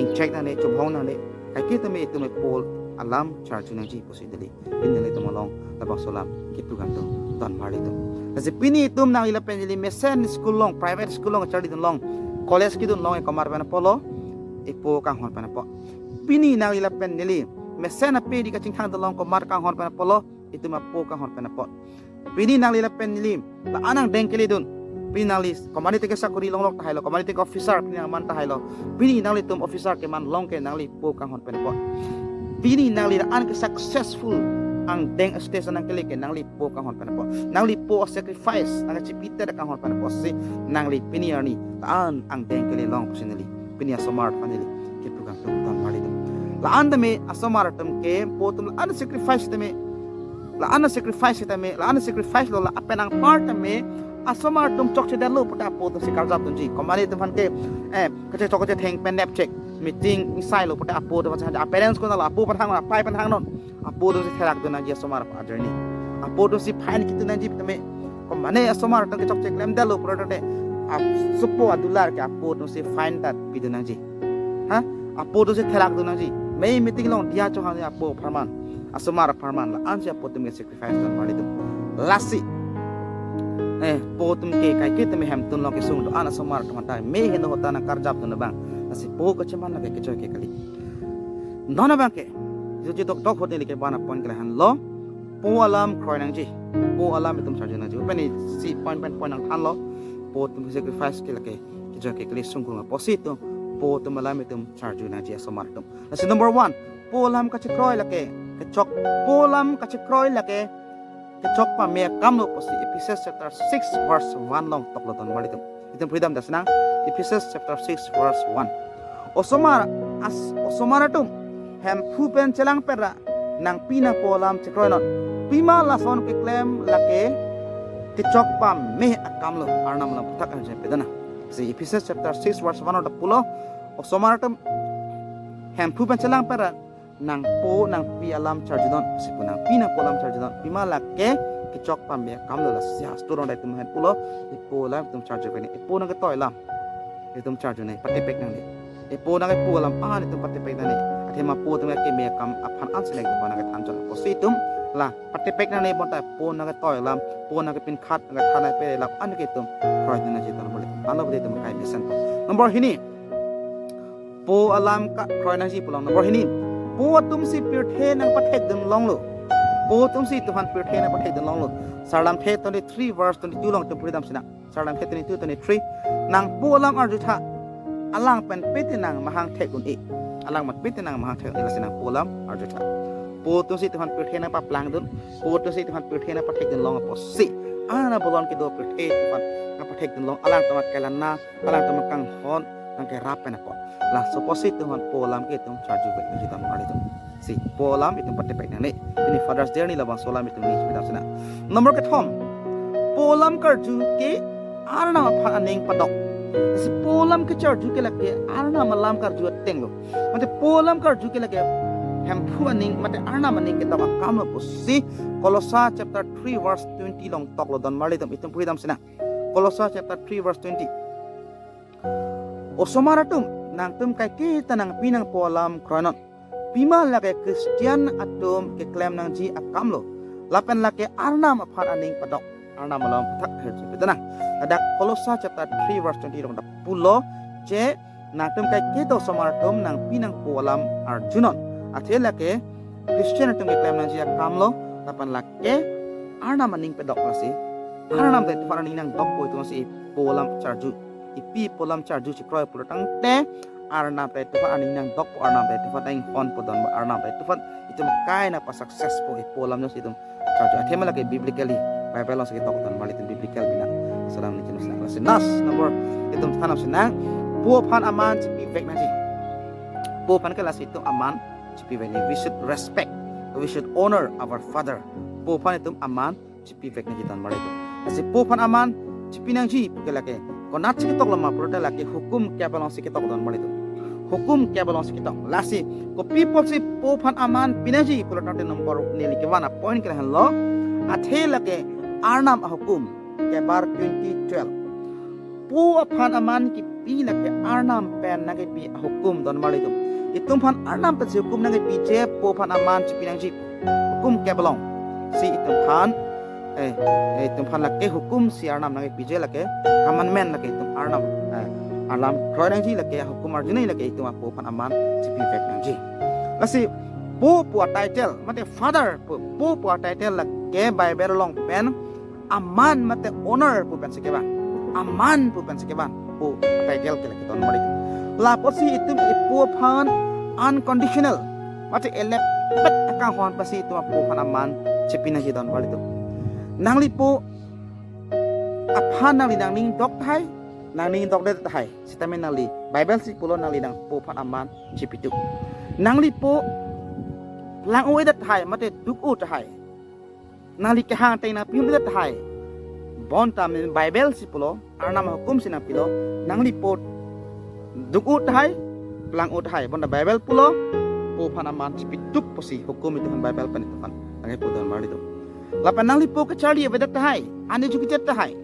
ingchek nangne, chobhong nangne, kaike tame itum po alam charju nangji pusi neli pini nanglitum along labangso alam kepu kangtung don marli atum. Lasi pini itum nangli lapen neli mesen school along, private school along charlidun along, college kedun along, e komat pen apotlo, ipo kanghon pen apot. Pini nangli lapen neli mesen ape di kachingthang dun along, komat kanghon pen apotlo, itum apo kanghon pen apot. Pini nangli lapen neli la-an angdeng keledun. Pini nangli komat ateng ke sakori longlok tahailo, komat ateng ke officer pini nangman tahailo. Pini nanglitum officer keman long ke nangli po kanghon pen apot. Pini nangli la-an ke successful angdeng stage nangkele ke nangli po kanghon pen apot. Nangli po sacrifice nangkachipi te kanghon pen apotsi nangli pini arni la-an angdeng kele long pusi neli pini asomar aphan neli kepu kangtung don marli atum. La-an tame asomar atum ke po atum la-an sacrifice tame, la-an sacrifice tame, la-an sacrifice lo, la apen anpar tame asomar atum chokchedetlo puta po atum si karjap dunji. Komat atum aphan ke, eh, kachechok kachetheng pen nepchek, meeting ingsailo puta po atum aphan, a parents konatlo, apo aphan hangnon, apai aphan hangnon. Apo atum si therak dun nangji asomar aphan ajoine. Apo atum si fine kitu nangji tame, komat asomar atum ke chokche klemdetlo pulote, a supo adular ke apo atum si fine ta pidun nangji. Ha? Apo atum si therak dun nangji. Mei meeting along diya chohang apo apharman, asomar apharman, la-an si apo atum ke sacrifice don marli atum. Lasi, eh, po atum ke kaike tame hemtun along kesung do-an asomar atum anta mei heno hota nangkarjap dun abang. Lasi po kacheman lake kejoike kali. Non abang ke, joji dokdok ahut neli kevan apon ke lahenlo, po alam kroi nangji, po alam itum charju nangji. Pen isi point pen point nangthanlo, po atum sacrifice ke lake kejoike kali, sungkung apotsi itum po atum alam itum charju nangji asomar atum. Lasi number one, po alam kachekroi lake kechok, po alam kachekroi lake kechok pame akamlo pusi Ephesians chapter six verse one along toklo don marli atum. Itum pridam dasnang, Ephesians chapter six verse one. Osomar, as, osomar atum, Hemphu pen chelang pera nangpi nangpo alam chekroinon. Pima lason keklem lake kechok pame akamlo, Arnam alam aputhak arje pedana. Si Ephesians chapter six verse one along pulo, osomar atum, Hemphu pen chelang pera nangpo nangpi alam charjunon, si pu nangpi nangpo alam charjunon. Pima lake kechok pame akamlo. Lasi asturong dai itum ahin pulo, ipo alam itum charju kani, ipo nangketoi alam itum charju nai, patepek nangne. Ipo nangkepu alam an itum patepek nangne. Athema po atum keme akam aphan ansi nai itum nangkethan chot apotsi itum la patepek nangne, bonta po nangketoi alam, po nangkepinkhat, nangkethan nai pe alam an ke itum kroi nangji, itum bole. Ano bole itum kai mesen. Number hini, po alam kakroi nangji pulang. Number hini, po atum si pirthe nangpathek dun longlo. Po atum si itum aphan pirthe nangpathek dun longlo. Sarlamthe twenty-three verse twenty-two along itum pridam sinang. Sarlamthe twenty-two, twenty-three. Nangpo alam arjutha, alang pen pete nangmahang thek un-e. Alang pen pete nangmahang thek un-e, lasi nangpo alam arjutha. Po atum si itum aphan pirthe nangpaplangdun, po atum si itum aphan pirthe nangpathekdun long apotsi, ana bolon kedo pirthe itum aphan nangpathekdun long, alangtum akelang, alangtum akanghon nangkerap pen apot. Laso apotsi itum aphan po alam ke itum charju vek nangji don marli atum. Si po alam itum patepek nangne. Pini Father's Day arni labangso alam itum neli pidam sinang. Number kethom, po alam karju ke Arnam aphan aning padok. Si po alam kecharju ke lake Arnam alam karju atenglo. Mate po alam karju ke lake Hemphu aning, mate Arnam aning kedok akamlo pusi Kolosa chapter three verse twenty along toklo don marli atum, itum pridam sinang. Kolosa chapter three verse twenty. Osomar atum, nangtum kaiketa nangpi nangpo alam kroinon. Pima lake Christian atum keklem nangji akamlo. Lapen lake Arnam aphan aning padok. Arnam alam aputhak arje pedana. Ladak Kolosa chapter three verse twenty along dak pulo, je nangtum kaike do osomar atum nangpi nangpo alam arjunon. Athe lake Christian atum keklem nangji akam lo, lapen lake Arnam aning pedok lasi. Arnam ta itum aphan aning nangdokpo itum si ipo alam charju. Ipi ipo alam charju chekroi pulo tangte Arnam ta itum aphan aning nangdokpo, Arnam ta itum aphan inghonpo don, Arnam ta itum aphan itum kai nangpa success po ipo alam jongsi itum charju. Athema lake biblically, Bible alongsi ketok don mali itum biblical bina. Salam ni jenis nang. Lasi last number itum thanam si nang. Po aphan aman chepivek nangji. Po aphan ke lasi itum aman chepivek nangji. We should respect, we should honor our father. Po aphan itum aman chepivek nangji don mali itum. Lasi po aphan aman chepi nangji pu ke lake konatsi ketok lo ma pulote lake hukum kep alongsi ketok don mali itum. Hukum kep alongsi ketok. Lasi kopi apotsi po aphan aman pi nangji pulo tangte number neli kevan a point ke lahenlo. Athe lake Arnam ahukum, Kebar twenty twelve. Po aphan aman kipi lake Arnam pen nangkepi ahukum don mali itum. Itum aphan Arnam pensi hukum nangkepiji, po aphan aman chepi nangji. Hukum kep alongsi itum aphan, eh, eh, itum aphan lake hukum si Arnam nangkepiji lake commandment lake itum Arnam, eh, alam kroi nangji lake hukum arju nangji lake itum apo aphan aman chepivek nangji. Lasi po pu a title, mate father pu, po pu a title lake Bible along pen aman mate honor pu pensi kevan. Aman pu pensi kevan. Po a title ke lake don mali itum. Lapotsi itum ipo aphan unconditional, mate elepet akanghon pensi itum apo aphan aman chepi nangji don mali itum. Nanglipo aphan nangli nangning dok tahai, nangning dokdet tahai, sitame nangli Bible si pulo nangli nangpo aphan aman chepitu. Nanglipo plang-o-edet tahai, mate duk-o tahai, nangli kehang ateng nangpi-un-edet tahai, bonta me Bible si pulo, Arnam ahukum si nangpilo. Nanglipo duk-o tahai, plang-o tahai, bonta Bible pulo, po aphan aman chepitu pusi hukum itum aphan Bible pen itum aphan nangkepu don mali itum. Lapen nanglipo kacharli avedet tahai, uneducated tahai,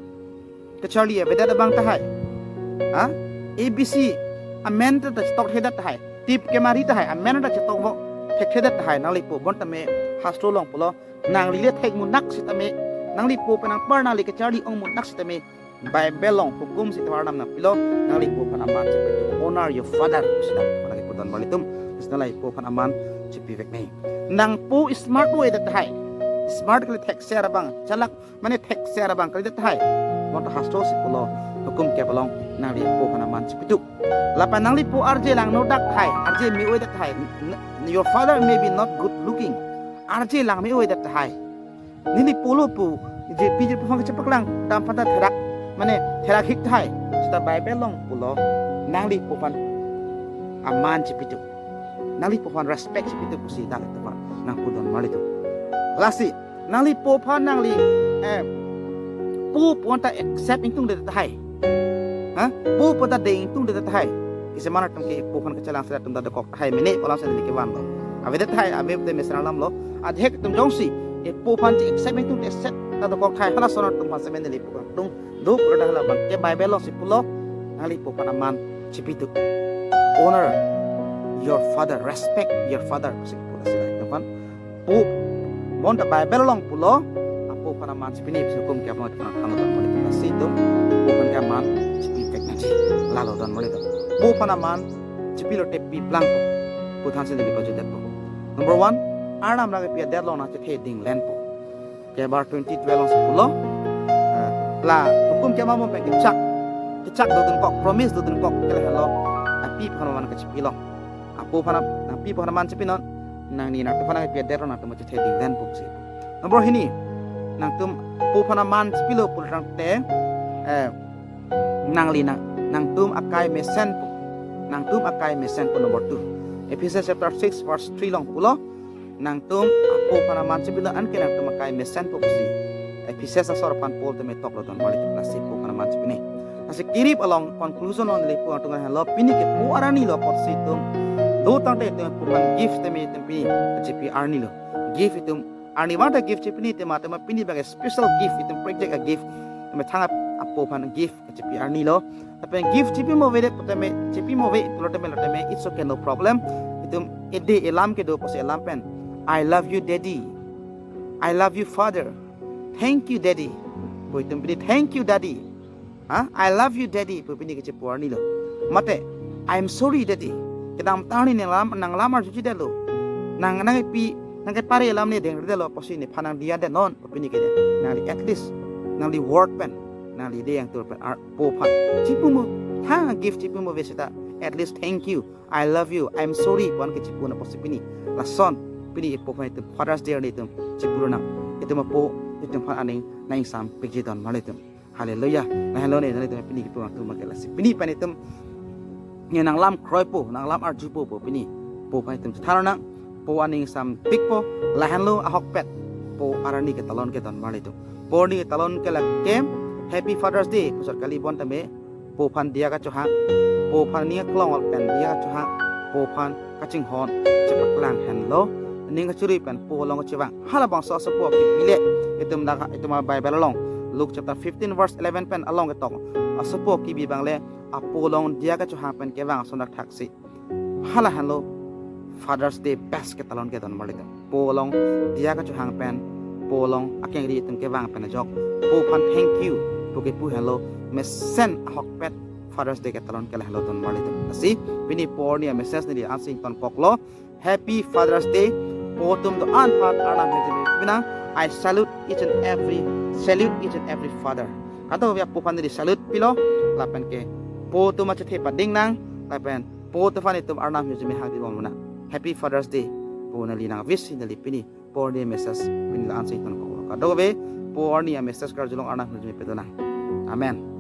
kacharli avedet abang tahai, ha, A B C amen ta chetok thedet tahai, tip kemari tahai, amen ta chetok bo thekthedet tahai nanglipo, bonta me hastro along pulo, nangli le thek munak sitame, nanglipo pen nangpar nangli kacharli ong munak sitame, Bible along hukum si itum Arnam nangpilo, nanglipo aphan aman chepitu. Honor your father, sila nangkepu don mali itum. Sila ipo aphan aman chepivek nangji. Nangpo smart avedet tahai, smart kali thekser abang, chalak mane thekser abang kalidet tahai, bonta hastro si pulo, hukum kep along nangli po aphan aman chepitu. Lapen nanglipo arje langno dak tahai, arje me-o-edet tahai. N-, your father may be not good looking, arje lang me-o-edet tahai, neli po lo pu, je pi je po aphan kachepaklang, tam aphan ta therak, mane therak hik tahai, seta Bible along pulo, nanglipo aphan aman chepitu, nanglipo aphan respect chepitu pusi nanglitum aphan nangpu don mali itum. Lasi nanglipo aphan nangli, eh, po pu anta accept ingtungdet tahai, ha, po pu anta dei ingtungdet tahai. Kisi mana atum ke po aphan kachelang sila atum ta dokok tahai mene pu alam sila neli kevanlo. Avedet tahai, ave te me serang alam lo. Adhek atum jongsi, eh, po aphan che accept ingtungdet set ta dokok tahai, halason atum aphan sitame neli pu kangtung do pulo ta hala abang ke Bible alongsi pulo, nanglipo aphan aman chepitu. Honor your father, respect your father pusi pulo sila itum aphan. Po, bonta Bible along pulo, apo aphan aman chepi nangji pusi hukum kep along itum aphan thanlo don mali itum. Lasi itum po aphan ke aman chepivek nangji, lalo don mali itum. Po aphan aman chepilote pi plangpo pu thansi neli pajutdetpo. Number one, Arnam nangkepi adet along nangchethe dinglenpo. Kebar twenty twelve alongsi pulo, eh, la hukum kep amum pen kechak, kechak dodunkok, promise dodunkok ke lahenlo, api aphan aman kachepi along. Apo aphan am-, nangpi aphan aman chepinon, nangli nangtum aphan nangkepi adet along nangtum chethe dinglenpo pusi. Number hini, nangtum po aphan aman chepilo pulo tangte, eh, nangli nang, nangtum akai mesenpo. Nangtum akai mesenpo, number two. Ephesians chapter six verse three along pulo, nangtum apo aphan aman chepinon anke nangtum akai mesenpo pusi Ephesians asor aphan Paul tame toklo don mali itum. Lasi po aphan aman chepi nangji. Lasi kirip along conclusion along neli pu atum lahenlo, pini ke po arni lo apotsi itum do tangte itum po aphan gift tame itum pini chepi arni lo. Gift itum arni vangta gift chepi nangji tema tema pini abang special gift itum project a-gift, tema thang ap-, apo aphan gift chepi arni lo. Lapen gift chepi mo avedet putame, chepi mo ave pulo tame lo tame, it's okay, no problem. Itum ede elam kedo pusi elam pen, "I love you, Daddy. I love you, Father. Thank you, Daddy." Pu itum pini, "Thank you, Daddy. Ha? I love you, Daddy." Pu pini kachepu arni lo. Mate, I am sorry, Daddy. Kedamtang arni nanglam, nanglam arjuji detlo. Nang nangpi, nangkepare alam ne dengri detlo, pusi nephan nangdiya det non, pini ke. Nangli at least, nangli word pen, nangli de yang tur pen, ar, po aphan. Chipu mo, thank gift chipu mo ave seta, at least thank you, I love you, I am sorry, pu an ke chipu nang pusi pini. Lason, pini ipo aphan itum, Father's Day arni itum, chipu nang, itum apo, itum aphan aning, nang ingsam, pikji don marli itum. Hallelujah. Lahenlo ne, nangtum pini kipu atum ke lasi. Pini pen itum ne nanglam kroipo, nanglam arjupo pu pini. Po aphan itum chethan nang, po aning ingsam pikpo, lahenlo ahokpet. Po arni ketalon ke don marli itum. Po arni ketalon ke lake Happy Father's Day, pusar kali bon tame, po aphan diya kachohang, po aphan ning aklong pen diya kachohang, po aphan kachinghon, chepaklang henlo, ning kachirui pen po along kachevang. Halabangso asopo kibi le, itum dak, itum a Bible along, Luke chapter fifteen verse eleven pen along ketok. Asopo kibi abang le, apo along diya kachohang pen kevang ason dak thaksi. Hala henlo Father's Day best ketalon ke don marli itum. Po along diya kachohang pen, po along akengri itum kevang pen ajok. Po aphan thank you pu kipu henlo mesen ahokpet Father's Day ketalon ke lahenlo don marli itum. Lasi, pini po arni a message neli ansi ingtonkoklo. Happy Father's Day. Po atum do-an aphan Arnam ahirjume pinang. I salute each and every, salute each and every father. Kadokave apo aphan neli salute pilo, lapen ke po atum achethe pading nang, lapen po atum aphan itum Arnam ahirjume hangdibom nang. Happy Father's Day pu neli nang wish neli pini po arni message pini la ansi ingtonkoklo. Kadokave po arni a message karjulong Arnam ahirjume pado nang. Amen.